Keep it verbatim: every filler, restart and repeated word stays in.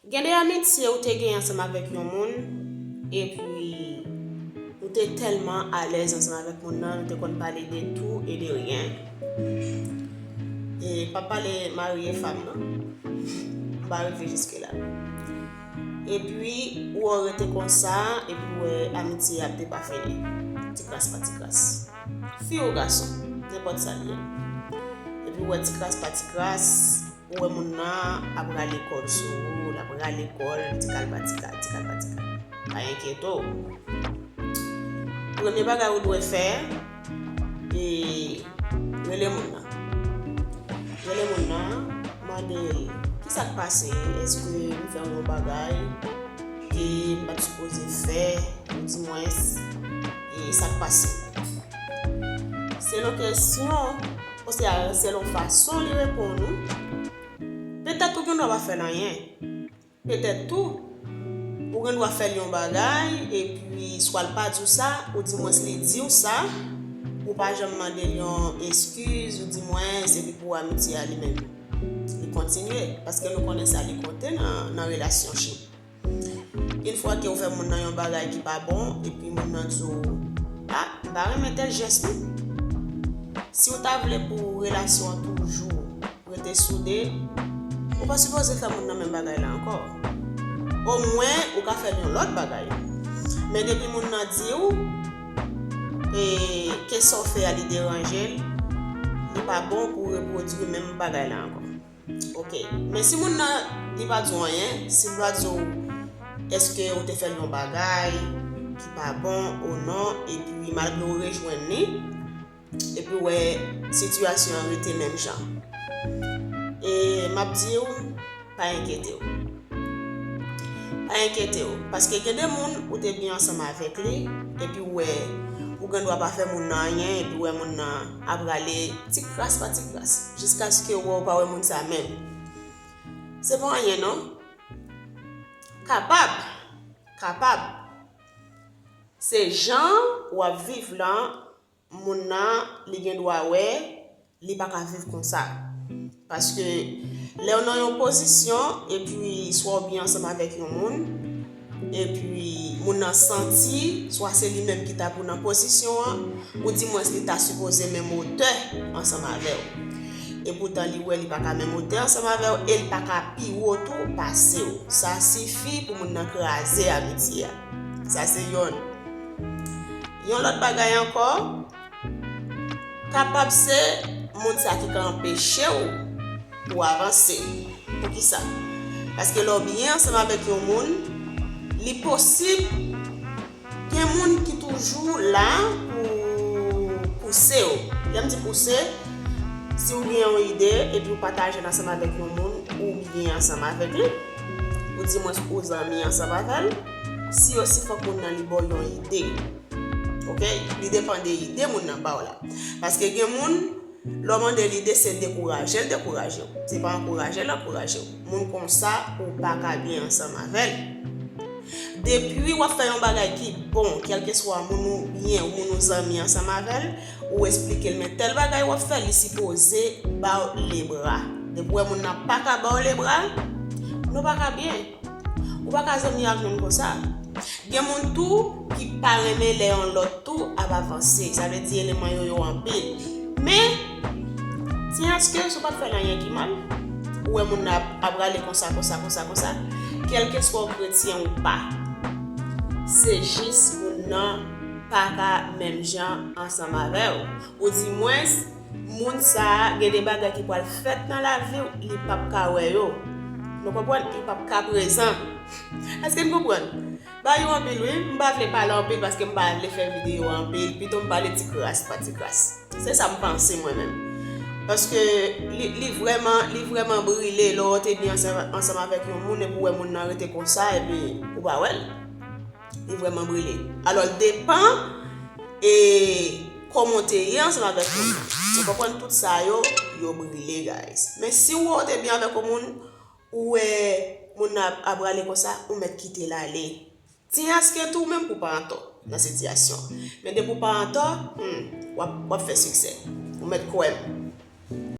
Gen de amitye ou te gen ansanm avèk yon moun, epi ou te tèlman alèz ansanm avèk moun nan, nou te konn pale de tou e de ryen. E pa pale mari e fanm nan. M pa rive jiske la. Epi ou wè w rete konsa, epi w wè amitye a ap depafini. Ti kras pa ti kras. Fi ou gason, nenpòt sa l ye. Epi w wè ti kras pa ti kras, ou wè moun nan ap rale kò l sou ou, l ap rale kò l, ti kal pa ti kal, ti kal pa ti kal. Pa enkyete w. Premye bagay ou dwe fè, e rele moun nan. Rele moun nan, mande l, "Ki sa k pase? Èske m fè yon bagay ke m pa t sipoze fè? Ou di mwen, e sa k pase?" Selon kesyon, konseye a, selon fason li reponn ou, petèt ou gen dwa pa fè l anyen. Petèt tou, ou gen dwa fè l yon bagay, epi swa l pa di w sa, ou di mwens li di w sa, ou pa janm mande l yon eskiz, ou di mwens, epi pou amitye a li menm, li kontinye, paske nou konnen sa li konte nan, nan relasyonship. Yon fwa ke ou fè moun nan yon bagay ki pa bon, epi moun nan di w, "A, m pa renmen tèl jès li." Si w ta vle pou relasyon an toujou rete soude, ou pa sipoze fè moun nan menm bagay la ankò. Omwen, ou ka fè l yon lòt bagay. Men depi moun nan di w, e, ke sa w fè a, li deranje l, li pa bon pou w repwodui menm bagay la ankò. Ok. Men si moun nan, li pa di w anyen, si l pa di w èske ou te fè l yon bagay ki pa bon ou non, epi malgre ou rejwenn li, epi w wè sitiyasyon an rete menm jan. E m ap di w, pa enkyete w. Pa enkyete w, paske gen de moun ou te byen ansanm avèk li, epi w wè, ou gen dwa pa fè moun nan anyen, epi w wè moun nan ap rale ti kras pa ti kras, jiskaske w wè ou pa wè moun sa menm. Se pa anyen non. Kapab, kapab. Se jan w ap viv lan, moun nan, li gen dwa wè, li pa ka viv konsa. Paske lè w nan yon pozisyon, epi swa w byen ansanm avèk yon moun, epi moun nan santi, swa se li menm ki ta pou nan pozisyon an, ou di mwens li ta sipoze menm otè ansanm avè w. Epoutan li wè li pa ka menm otè ansanm avè w, e li pa ka pi wo tou pase w. Sa sifi pou moun nan kraze amitye a. Sa se yonn. Yon lòt bagay ankò, kapab se moun sa ki ka anpeche w pou w avanse. Poukisa? Paske lè w byen ansanm avèk yon moun, li posib gen moun ki toujou la pou pouse w. Lè m di pouse, si w gen yon ide epi w pataje l ansanm avèk yon moun, ou byen ansanm avèk li, ou di mwens ou zanmi ansanm avè l, si osi fòk moun nan li ba w yon ide. Ok? Li depann de ide moun nan ba w la. Paske gen moun, lè w mande l ide, se dekouraje l dekouraje w. Se pa ankouraje l ankouraje w. Moun konsa, ou pa ka byen ansanm avè l. Depi w ap fè yon bagay ki bon, kèlkeswa moun ou byen, moun ou zanmi ansanm avè l, ou esplike l, men tèl bagay w ap fè, li sipoze ba w lebra. Depi w wè moun nan pa ka ba w lebra, nou pa ka byen. Ou pa ka zanmi ak moun konsa. Gen moun tou ki pa renmen lè yon lòt tou ap avanse. Sa vle di eleman yo yo anpil. Men, ti aske si w pa t fè l anyen ki mal, ou wè moun nan ap, ap rale konsa, konsa, konsa, konsa, kèlkeswa w kretyen ou pa, se jis moun nan pa ka menm jan ansanm avè w. Ou di mwens, moun sa a, gen de bagay ki pral fèt nan lavi w, li p ap ka wè yo. Nou konprann? Li p ap ka prezan. Èske n konprann? Bagay yo anpil, wi. M pa vle pale anpil paske m pa vle fè videyo a anpil. Pito m pale ti kras pa ti kras. Se sa m panse mwen menm. Paske li, li vrèman, li vrèman brile lè w te byen ansanm, ansanm avèk yon moun epi w wè moun nan rete konsa epi ou pa wè l. Li vrèman brile. Alò, l depann e kòman w te ye ansanm avèk moun nan. Ou konprann, tout sa yo, yo brile, guys. Men si w wè w te byen avèk yon moun, ou wè moun nan ap, ap rale konsa, ou mèt kite l ale. Ti aske tou, ou menm pou pa antò nan sitiyasyon. Men depi w pa antò, hmm, w ap, w ap fè siksè. Ou mèt kwè m.